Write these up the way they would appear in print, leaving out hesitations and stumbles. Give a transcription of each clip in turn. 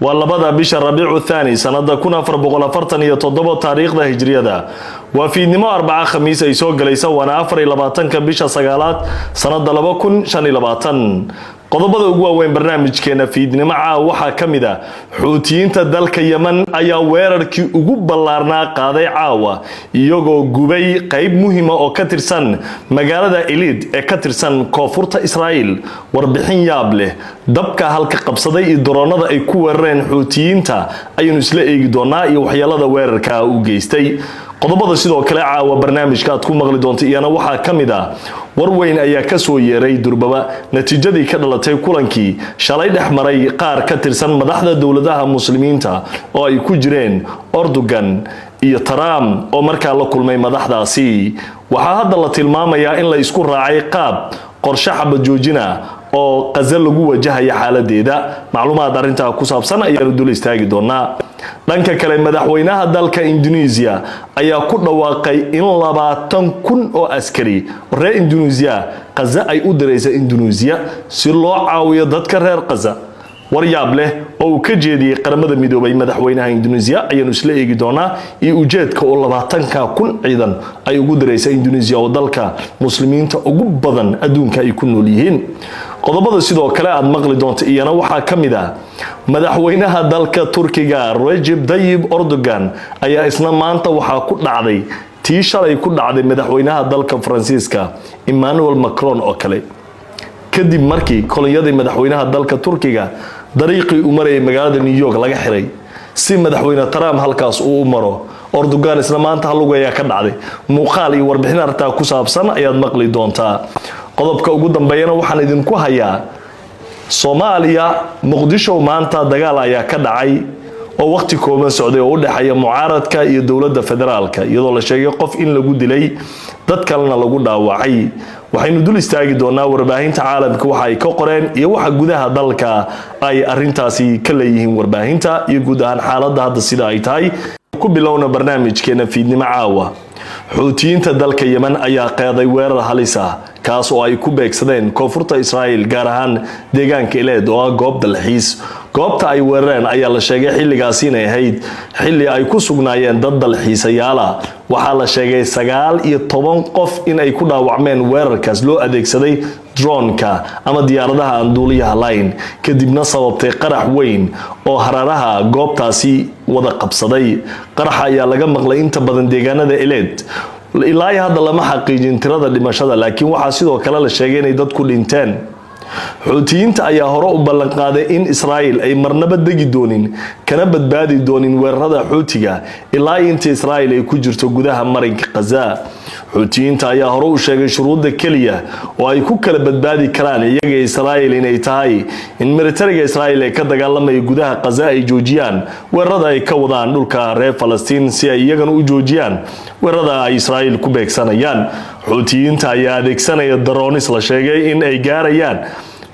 Waa 2da bisha Rabiicu Thaani, sanada 1447 taariikhda Hijriyada. Waa fiidnimo Arbaca, Khamiis ay soo galaysa, waana 24-ka bisha sagaalaad, sanada 2025. Qodobada ugu waaweyn barnaamijkeena fiidnimo caawa waxaa ka mid a: Xuutiyiinta dalka Yemen ayaa weerarkii ugu ballaarnaa qaaday caawa, iyagoo gubay qeyb muhiima oo ka tirsan magaalada Elid ee ka tirsan koonfurta Israa'iil. Warbixin yaab leh, dabka halka qabsaday iyo daroonada ay ku weerareen Xuutiyiinta ayaynu isla eegi doonaa, iyo waxyeelada weerarka u geystay. Qodobada sidoo kale caawa barnaamijka aad ku maqli doonta iyana waxaa ka mid ah: war weyn ayaa kasoo yeeray durbaba natiijadii ka dhalatay kulankii shalay dhex maray qaar ka tirsan madaxda dowladaha Muslimiinta, oo ay ku jireen Erdogan iyo Trump, oo markaa la kulmay madaxdaasi. Waxaa hadda la tilmaamayaa in la isku raacay qaab qorshe xabad joojina oo Qaza lagu wajahaya xaaladeeda. Macluumaad arrintaa ku saabsan ayaanu dul istaagi doonaa. Dhanka kale, madaxweynaha dalka Indonesia ayaa ku dhawaaqay in 20,000 oo askari reer Indonesia Qaza ay u diraysa Indonesia si loo caawiyo dadka reer Qaza. War yaab leh oo uu ka jeediyey Qaramada Midoobay madaxweynaha Indonesia ayaanu isla eegi doonaa, iyo ujeedka oo 20,000 ciidan ay ugu diraysa Indonesia, oo dalka Muslimiinta ugu badan adduunka ay ku nool yihiin. Qodobada sidoo kale aad maqli doonta iyana waxaa ka mid ah: madaxweynaha dalka Turkiga Rajeb Dayib Erdogan ayaa isna maanta waxaa ku dhacday tii shalay ku dhacday madaxweynaha dalka Faransiiska Emmanuel Macron oo kale, kadib markii kolonyadii madaxweynaha dalka Turkiga dariiqii uu marayay magaalada New York laga xiray si madaxweyne Trump halkaas uu u maro. Erdogan isla maanta halug ayaa ka dhacday. Muuqaal iyo warbixin arrintaa ku saabsan ayaad maqli doontaa. Qodobka ugu dambeeyana waxaan idinku hayaa: Soomaaliya, Muqdisho, maanta dagaal ayaa ka dhacay oo waqti kooban socday, oo u dhexeeya mucaaradka iyo dowladda federaalka, iyadoo la sheegay qof in lagu dilay, dad kalena lagu dhaawacay. Waxaynu dul istaagi doonaa warbaahinta caalamka waxa ay ka qoreen iyo waxa gudaha dalka ay arintaasi ka leeyihiin warbaahinta, iyo guud ahaan xaaladda hadda sida ay tahay. Ku bilowna barnaamijkeena fiidnimo caawa. Xuutiyiinta dalka Yemen ayaa qeeday weerar halis ah, kaas oo ay ku beegsadeen koonfurta Israa'iil, gaar ahaan deegaanka Ileed oo ah goob dalxiis. Goobta ay weerareen ayaa la sheegay xilligaasi inay ahayd xilli ay ku sugnaayeen dad dalxiisayaala. Waxaa la sheegay 19 qof in ay ku dhaawacmeen weerarkaas loo adeegsaday droneka ama diyaaradaha aan duuliyaha lahayn, kadibna sababtay qarax weyn oo hareeraha goobtaasi wada qabsaday. Qaraxa ayaa laga maqlay inta badan deegaanada Eleed. Ilaa iyo hadda lama xaqiijin tirada dhimashada, laakiin waxaa sidoo kale la sheegay inay dadku dhinteen. Xuutiyiinta ayaa hore u ballanqaaday in Israa'iil ay marnaba degi doonin kana badbaadi doonin weerarada Xuutiga ilaa inta Israa'iil ay ku jirto gudaha marinka Khaza. Xuutiyiinta ayaa hore u sheegay shuruudda keliya oo ay ku kala badbaadi karaan iyaga Israa'iil inay tahay in militariga Israa'iil ee ka dagaalamaya gudaha Khaza ay joojiyaan weerarada ay ka wadaan dhulka reer Falastiin, si ay iyagana u joojiyaan weerarada ay Israa'iil ku beegsanayaan. Xuutiyiinta ayaa adeegsanaya daroonis la sheegay in ay gaarayaan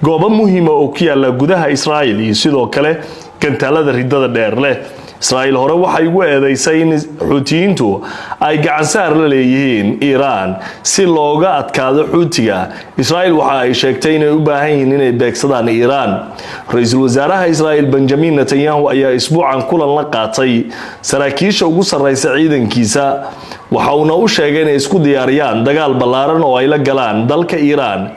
goobo muhiima oo ku yaala gudaha Israa'iil, iyo sidoo kale gantaalada ridada dheer leh. Israa'iil hore waxay ugu eedeysay in Xuutiyiintu ay gacansaar la leeyihiin Iiraan si looga adkaado Xuutiga. Israa'iil waxa ay sheegtay inay u baahan yihiin inay beegsadaan Iiraan. Ra-iisul wasaaraha Israa'iil Benjamin Netanyahu ayaa isbuucan kulan la qaatay saraakiisha ugu sarreysa ciidankiisa, waxa uuna u sheegay inay isku diyaariyaan dagaal ballaaran oo ay la galaan dalka Iiraan.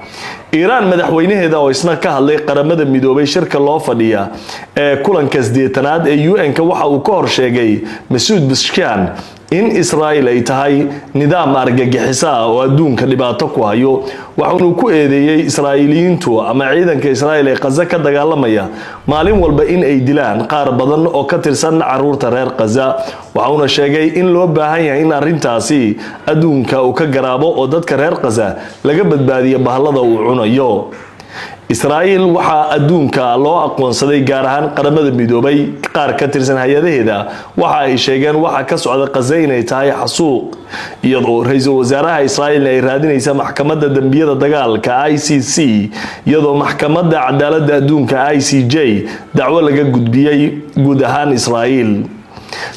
Iiraan madaxweynaheeda oo isna ka hadlay Qaramada Midoobay shirka loo fadhiya ee kulanka 8aad ee UN-ka, waxa uu ka hor sheegay Masuud Pezeshkian in Israa'iil ay tahay nidaam argagixiso ah oo adduunka dhibaato ku hayo. Waxaunuu ku eedeeyey Israa'iiliyiintu ama ciidanka Israa'iil ee Khaza ka dagaalamaya maalin walba in ay dilaan qaar badan oo ka tirsan caruurta reer Khaza. Waxauna sheegay in loo baahan yahay in arrintaasi adduunka uu ka garaabo oo dadka reer Khaza laga badbaadiyo bahallada uu cunayo. Israa'iil waxaa adduunka loo aqoonsaday, gaar ahaan Qaramada Midoobay qaar ka tirsan hay-adaheeda, waxa ay sheegeen waxa ka socda Khaza inay tahay xasuuq, iyadoo ra-iisul wasaaraha Israa'iilna ay raadinaysa Maxkamadda Dembiyada Dagaalka ICC, iyadoo Maxkamadda Cadaaladda Adduunka ICJ dacwo laga gudbiyey guud ahaan Israa'iil.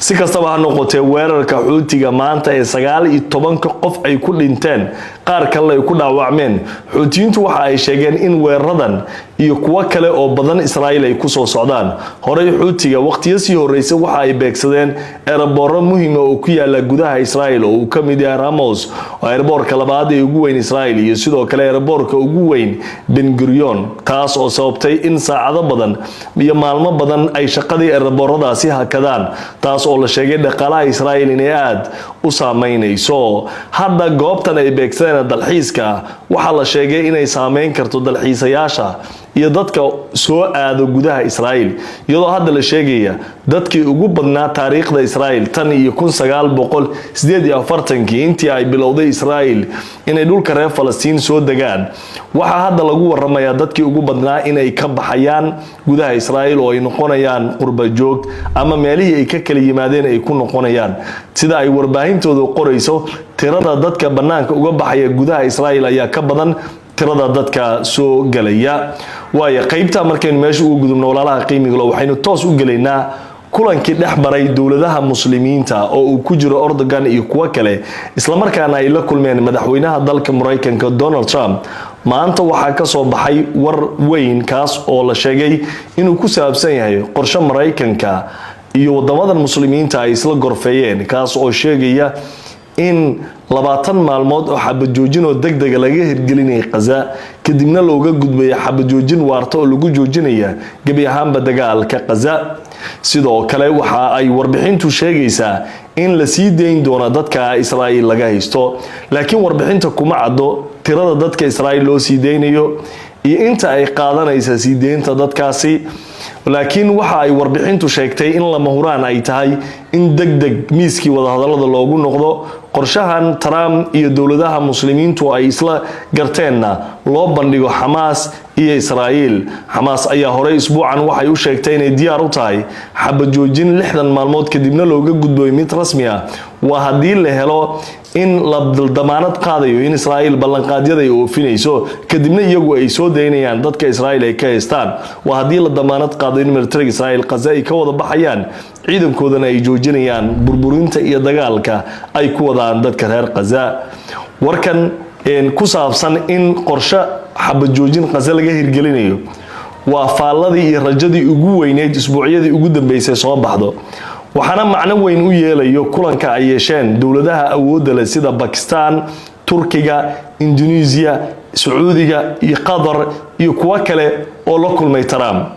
Si kastaba ha noqotee, weerarka Xuutiga maanta ee 19-ka qof ay ku dhinteen Qaar kalena ay ku dhaawacmeen. Xuutiyiintu waxa ay sheegeen in weeraradan iyo kuwo kale oo badan Israa'iil ay kusoo socdaan. Horey Xuutiga waqtiyo sii horreysay waxa ay beegsadeen eerabooro muhiima oo ku yaala gudaha Israa'iil, oo uu ka mid yahay Ramos oo airboorka labaad ee ugu weyn Israa'iil, iyo sidoo kale airboorka ugu weyn Ben Gurion, taas oo sababtay in saacado badan iyo maalmo badan ay shaqadii eerabooradaasi hakadaan, taas oo la sheegay dhaqaalaha Israa'iil inay aada u saameynayso. Hadda goobtan ay beegsadeen dalxiiska waxaa la sheegay inay saameyn karto dalxiisayaasha iyo dadka soo aado gudaha Israa'iil, iyadoo hadda la sheegaya dadkii ugu badnaa taariikhda Israa'iil tan iyo 1948-kii, intii ay bilowday Israa'iil inay dhulka reer Falastiin soo degaan. Waxaa hadda lagu waramayaa dadkii ugu badnaa inay ka baxayaan gudaha Israa'iil oo ay noqonayaan qurba joog ama meelihii ay ka kala yimaadeen ay ku noqonayaan. Sida ay warbaahintoodu qorayso, tirada dadka bannaanka uga baxaya gudaha Israa'iil ayaa ka badan tirada dadka soo gelaya. Waayo, qaybta markaynu meesha uga gudubno, walaalaha qiimigalo, waxaynu toos u gelaynaa kulankii dhex maray dowladaha Muslimiinta oo uu ku jiro Erdogan iyo kuwo kale, islamarkaana ay la kulmeen madaxweynaha dalka Maraykanka Donald Trump. Maanta waxaa ka soo baxay war weyn, kaas oo la sheegay inuu ku saabsan yahay qorshe Maraykanka iyo wadamadan Muslimiinta ay isla gorfeeyeen, kaas oo sheegaya in 20 maalmood oo xabad joojin oo deg dega laga hirgelinaya Qaza, kadibna looga gudbaya xabad joojin waarta oo lagu joojinaya gebi ahaanba dagaalka Qaza. Sidoo kale waxa ay warbixintu sheegaysaa in la sii dayn doono dadka Israa'iil laga haysto, laakiin warbixinta kuma caddo tirada dadka Israa'iil loo sii daynayo iyo inta ay qaadanaysa sii deynta dadkaasi. Laakiin waxa ay warbixintu sheegtay in lama huraan ay tahay in deg deg miiskii wadahadallada loogu noqdo, qorshahan Trump iyo dowladaha Muslimiintu ay isla garteenna loo bandhigo Xamaas iyo Israa'iil. Xamaas ayaa horey isbuucan waxay u sheegtay inay diyaar u tahay xabad joojin 60 maalmood, kadibna looga gudboy mid rasmi ah, waa haddii la helo in la damaanad qaadayo in Israa'iil ballanqaadyada ay oofinayso, kadibna iyagu ay soo daynayaan dadka Israa'iil ay ka haystaan. Waa haddii la damaanad qaado in militariga Israa'iil Qaza ay ka wada baxayaan, ciidankoodana ay joojinayaan burburinta iyo dagaalka ay ku wadaan dadka reer Qaza. Warkan ku saabsan in qorshe xabad joojin Qaza laga hirgelinayo waa faalladii iyo rajadii ugu weyneyd isbuucyadii ugu dambeysay soo baxdo, waxaana macno weyn u yeelayo kulanka ay yeesheen dowladaha awoodda leh sida Bakistan, Turkiga, Indonesiya, Sacuudiga iyo Qatar iyo kuwo kale oo la kulmay Trump.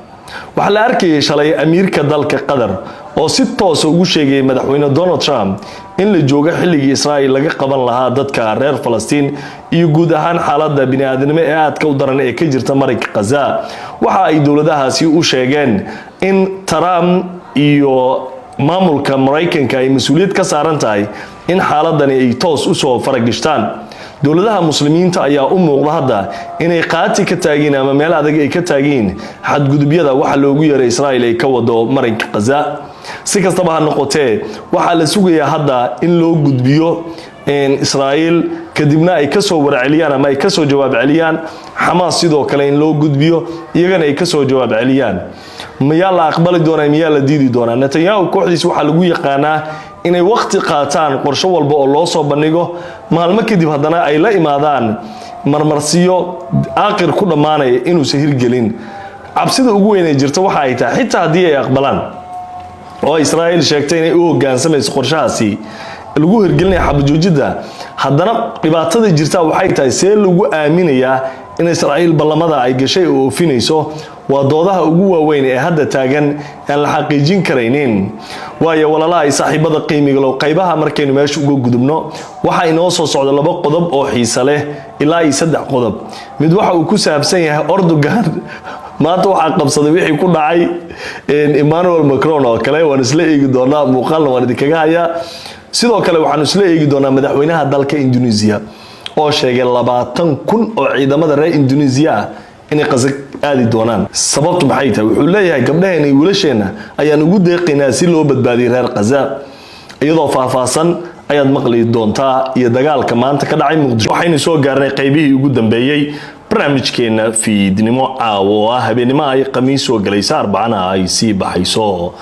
Waxaa la arkayay shalay amiirka dalka Qatar oo si toosa ugu sheegayay madaxweyne Donald Trump in la joogo xilligii Israa'iil laga qaban lahaa dadka reer Falastiin iyo guud ahaan xaaladda bini-aadnimo ee aadka u daran ee ka jirta marinka Khaza. Waxa ay dowladahaasi u sheegeen in Trump iyo maamulka Maraykanka ay mas-uuliyad ka saaran tahay in xaaladani ay toos usoo faragishtaan. Dowladaha Muslimiinta ayaa u muuqda hadda inay qaati ka taagiin ama meel adag ay ka taagiin xadgudubyada waxa loogu yeeray Israa'iil ay ka wado marinka Khaza. Si kastaba ha noqotee, waxaa la sugayaa hadda in loo gudbiyo Israa'iil, kadibna ay kasoo warceliyaan ama ay kasoo jawaab celiyaan. Xamaas sidoo kale in loo gudbiyo, iyagana ay kasoo jawaab celiyaan. Miyaa la aqbali doonaa, miyaa la diidi doonaa? Netanyahu kooxdiis waxaa lagu yaqaanaa inay waqti qaataan qorsho walba oo loo soo bandhigo, maalmo kadib haddana ay la imaadaan marmarsiyo aaqir ku dhammaanaya inuusan hirgelin. Cabsida ugu weyn ee jirta waxa ay tahay, xitaa haddii ay aqbalaan oo Israa'iil sheegtay inay u hoggaansamayso qorshahaasi lagu hirgelinaya xabad joojidda, haddana dhibaatada jirta waxay tahay: see lagu aaminayaa in Israa'iil ballamada ay gashay oo oofinayso? Waa doodaha ugu waaweyn ee hadda taagan aan la xaqiijin karaynin. Waayo, walaalaha ay saaxiibada qiimigalow, qaybaha markaynu meesha uga gudubno, waxaa inoo soo socda laba qodob oo xiise leh, ilaa iyo saddex qodob. Mid waxa uu ku saabsan yahay Erdogan maanta waxaa qabsaday wixii ku dhacay Emmanuel Macron oo kale. Waan isla eegi doonaa, muuqaalna waan idinkaga hayaa. Sidoo kale waxaanu isla eegi doonaa madaxweynaha dalka Indonesia oo sheegay 20,000 oo ciidamada reer Indonesia ah inay Qaza aadi doonaan. Sababtu maxay tahay? Wuxuu leeyahay gabdhaheena iyo wiilasheenna ayaan ugu deeqaynaa si loo badbaadiyay reer Qaza. Iyadoo faahfaahsan ayaad maqli doontaa, iyo dagaalka maanta ka dhacay Muqdisho. Waxaynu soo gaarnay qaybihii ugu dambeeyey barnaamijkeena fiidnimo caawo oo ah habeenimo ay Khamiis soo galaysa, Arbacana ay sii baxayso.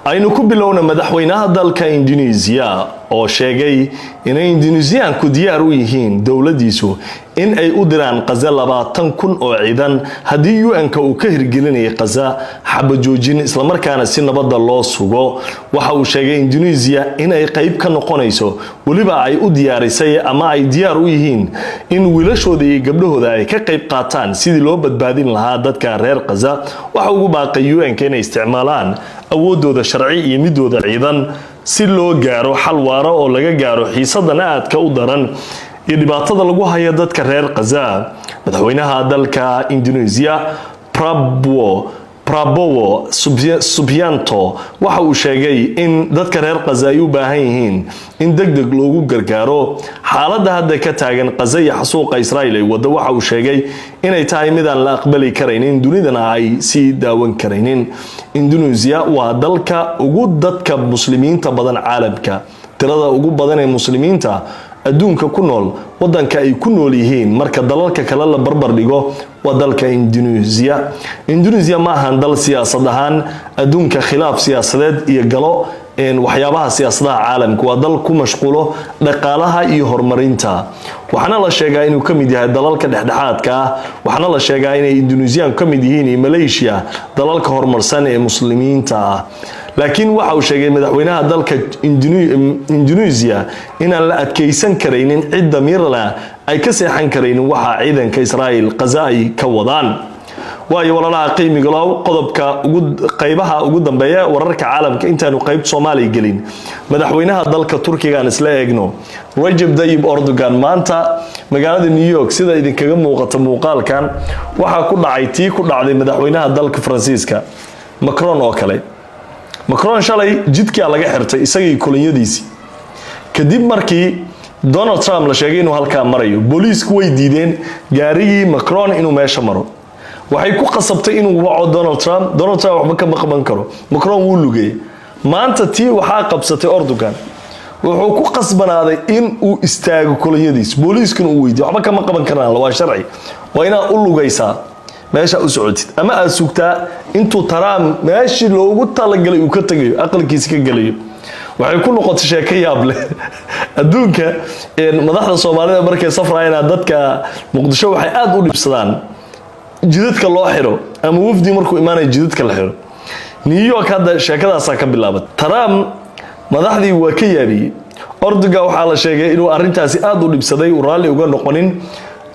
Aynu ku bilowna madaxweynaha dalka Indonesia oo oo sheegay inay Indonesiyaanku diyaar u yihiin dowladiisu in ay u diraan Qaza 20,000 oo ciidan haddii UN-ka uu ka hirgelinayay Qaza xabajoojin, islamarkaana si nabadda loo sugo. Waxa uu sheegay Indonesia inay qayb ka noqonayso, weliba ay u diyaarisay ama ay diyaar u yihiin in wiilashooda iyo gabdhahooda ay ka qayb qaataan sidii loo badbaadin lahaa dadka reer Qaza. Waxa ugu baaqay UN-ka inay isticmaalaan awoodooda sharci iyo midooda ciidan si loo gaaro xal waara oo laga gaaro xiisadan aadka u daran iyo dhibaatada lagu hayo dadka reer Qaza. Madaxweynaha dalka Indonesia Prabowo Subianto waxa uu sheegay in dadka reer Qaza ay u baahan yihiin in deg deg loogu gargaaro. Xaaladda hadda ka taagan Qaza iyo xasuuqa Israel ay waddo, waxa uu sheegay inay tahay midaan la aqbali karaynin, dunidana ay sii daawan karaynin. Indonesia waa dalka ugu dadka Muslimiinta badan caalamka, tirada ugu badan ee Muslimiinta adduunka ku nool wadanka ay ku nool yihiin marka dalalka kale la barbar dhigo waa dalka Indonesia. Indonesia ma ahan dal siyaasad ahaan adduunka khilaaf siyaasadeed iyo galo waxyaabaha siyaasadaha caalamka. Waa dal ku mashquulo dhaqaalaha iyo horumarinta, waxaana la sheegaa inuu ka mid yahay dalalka dhexdhexaadka ah. Waxaana la sheegaa inay Indonesiyaanku ka mid yihiin iyo Malaysia dalalka horumarsan ee Muslimiinta ah. Laakiin waxa uu sheegay madaxweynaha dalka Indonesia inaan la adkeysan karaynin, cid damiirla ay ka seexan karaynin waxa ciidanka Israel Qaza ay ka wadaan. Waayo, walaalaha qiimigalow, qodobka ugu qaybaha ugu dambeeya wararka caalamka intaanu qaybta Soomaaliya gelin, madaxweynaha dalka Turkiga aan isla eegno, Rajab Dayib Erdogan. Maanta magaalada New York, sida idinkaga muuqata muuqaalkan, waxaa ku dhacay tii ku dhacday madaxweynaha dalka Faransiiska Macron oo kale. Macron shalay jidkaa laga xirtay isagii kolonyadiisii kadib markii Donald Trump la sheegay inuu halkaa marayo. Booliisku way diideen gaarigii Macron inuu meesha maro. Waxay ku qasabtay inuu waco Donald Trump. Donald Trump waxba kama qaban karo, Macron wuu lugeeyey. Maanta tii waxaa qabsatay Erdogan. Wuxuu ku qasbanaaday in uu istaago kolonyadiis, booliiskuna uu weydiyo. Waxba kama qaban karaan, waa sharci, waa inaad u lugaysaa meesha u socotid ama aad sugtaa intuu Trump meeshii loogu talagalay uu ka tegayo, aqalkiisa ka gelayo. Waxay ku noqotay sheeko yaab leh adduunka. Madaxda Soomaalida markay safrayana, dadka Muqdisho waxay aada u dhibsadaan jidadka loo xiro, ama wafdi markuu imaanayo jidadka la xiro. New York hadda sheekadaasaa ka bilaabatay. Trump madaxdii waa ka yaabiyey. Erdogan waxaa la sheegay inuu arrintaasi aada u dhibsaday, uu raalli uga noqonin,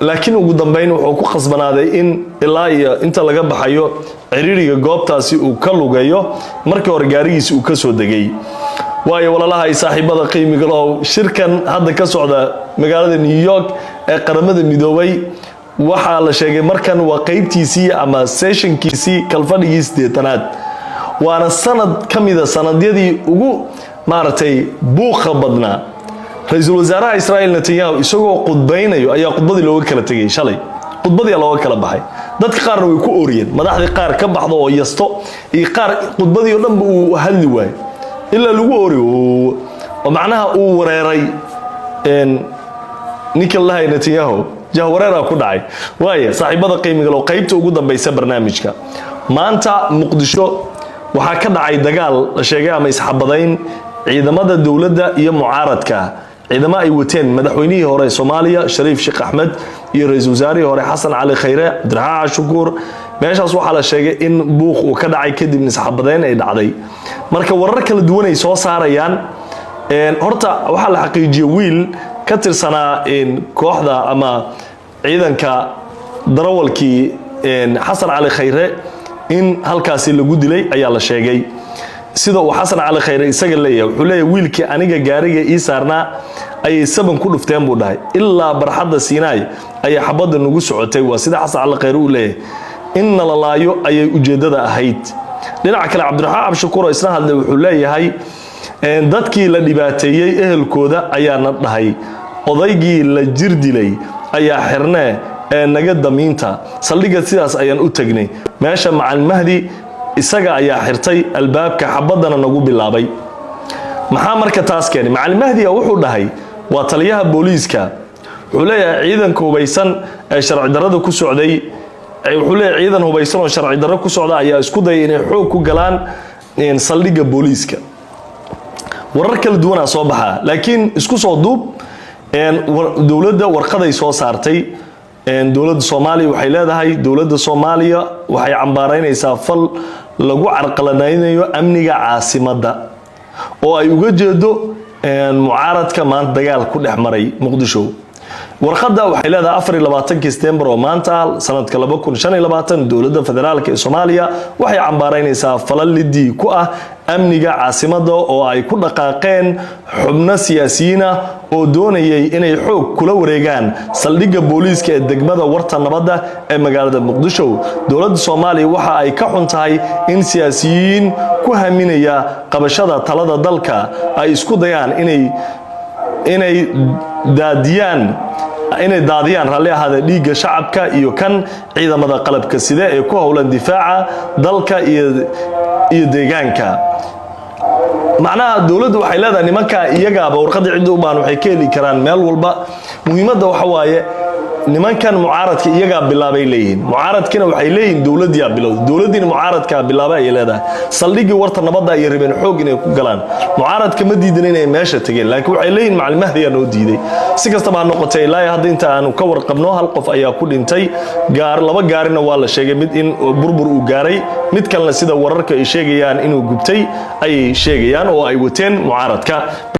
laakiin ugu dambeyn wuxuu ku khasbanaaday in ilaa iyo inta laga baxayo ciriiriga goobtaasi uu ka lugeeyo. Markii hore gaarigiisi uu ka soo degay. Waayo, walaalaha ay saaxiibada qiimiga lahow, shirkan hadda ka socda magaalada New York ee Qaramada Midoobay waxaa la sheegay markan waa qeybtiisii ama sessionkiisii kalfadhigii 80aad, waana sanad ka mida sanadyadii ugu maaragtay buuqa badnaa. Ra-iisul wasaaraha Israel Netanyahu isagoo khudbaynayo ayaa khudbadii looga kala tegay shalay. Khudbadii looga kala baxay, dadka qaarna way ku ooriyeen, madaxdii qaar ka baxdo oo yasto iyo qaar khudbadii oo dhanba uu hadli waayo ilaa lagu ooriyo, oo macnaha uu wareeray ninka lahay Netanyahu, jahwareeraa ku dhacay. Waaya, saaxiibada qiimiga low, qaybta ugu dambeysa barnaamijka, maanta Muqdisho waxaa ka dhacay dagaal la sheegay ama isxabadayn ciidamada dowladda iyo mucaaradka, ciidamo ay wateen madaxweynihii hore Soomaaliya Shariif Sheekh Axmed iyo ra-iisul wasaarihii hore Xasan Cali Khayre, Cabdiraxmaan Cashukuur. Meeshaas waxaa la sheegay in buuq uu ka dhacay, kadibna isxabadeyn ay dhacday. Marka warar kala duwan ay soo saarayaan. Horta waxaa la xaqiijiyey wiil ka tirsanaa kooxda ama ciidanka darawalkii Xasan Cali Khayre in halkaasi lagu dilay ayaa la sheegay. Sida uu Xasan Cali Khayre isaga leeyahay, wuxuu leeyahay wiilkii aniga gaariga ii saarnaa ayay saban ku dhufteen buu dhahay, ilaa barxadda Siinaay ayay xabadda nagu socotay. Waa sida Xasan Cali Khayre uu leeyahay, in nala laayo ayay ujeeddada ahayd. Dhinaca kale, Cabdiraxmaan Cabshakuur oo isna hadlay wuxuu leeyahay dadkii la dhibaateeyey ehelkooda ayaana dhahay odaygii la jir dilay ayaa xirnee ee naga damiinta saldhigga. Sidaas ayaan u tegnay meesha, Macalin Mahdi isaga ayaa xirtay albaabka, xabaddana nagu bilaabay. Maxaa marka taas keenay? Macalin Mahdiga wuxuu dhahay waa taliyaha booliiska. Wuxuu leeyahay ciidanka hubaysan ee sharci darrada ku socday, wuxuu leeyahay ciidan hubaysan oo sharci darro ku socda ayaa isku dayay inay xoog ku galaan saldhigga booliiska. Warar kala duwanaa soo baxa, laakiin isku soo duub, dowladda warqaday soo saartay. Dowladda Soomaaliya waxay leedahay: dowladda Soomaaliya waxay cambaaraynaysaa fal lagu carqaladaynayo amniga caasimadda, oo ay uga jeedo mucaaradka maanta dagaal ku dhex maray Muqdisho. Warqadda waxay leedahay: 24-kii Setembar oo maanta ah, sanadka 2025, dowladda federaalka ee Soomaaliya waxay cambaaraynaysaa falal lidii ku ah amniga caasimadda oo ay ku dhaqaaqeen xubno siyaasiyiin ah oo doonayay inay xoog kula wareegaan saldhigga booliiska ee degmada Warta Nabadda ee magaalada Muqdisho. Dowladda Soomaaliya waxa ay ka xun tahay in siyaasiyiin ku haminaya qabashada talada dalka ay isku dayaan inay daadiyaan, raalli ahaada, dhiigga shacabka iyo kan ciidamada qalabka sida ee ku howlan difaaca dalka iyo deegaanka. Macnaha dowladdu waxay leedahay nimanka iyagaaba warqadda cidda u baahan waxay ka heli karaan meel walba. Muhiimadda waxa waaye, nimankan mucaaradka iyagaa bilaabay leeyihiin, mucaaradkina waxay leeyihiin dowladdiyaa bilowday, dowladdiina mucaaradkaa bilaabay ayay leedahay. Saldhiggii Warta Nabadda ayay rabeen xoog inay ku galaan. Mucaaradka ma diidan inay meesha tageen, laakiin waxay leeyihiin Macalin Mahdiyaa noo diiday. Si kastaba ha noqotay, ilaa hadda inta aanu ka warqabno hal qof ayaa ku dhintay, gaar laba gaarina waa la sheegay, mid in burbur uu gaaray, mid kalena sida wararka ay sheegayaan inuu gubtay ayay sheegayaan, oo ay wateen mucaaradka.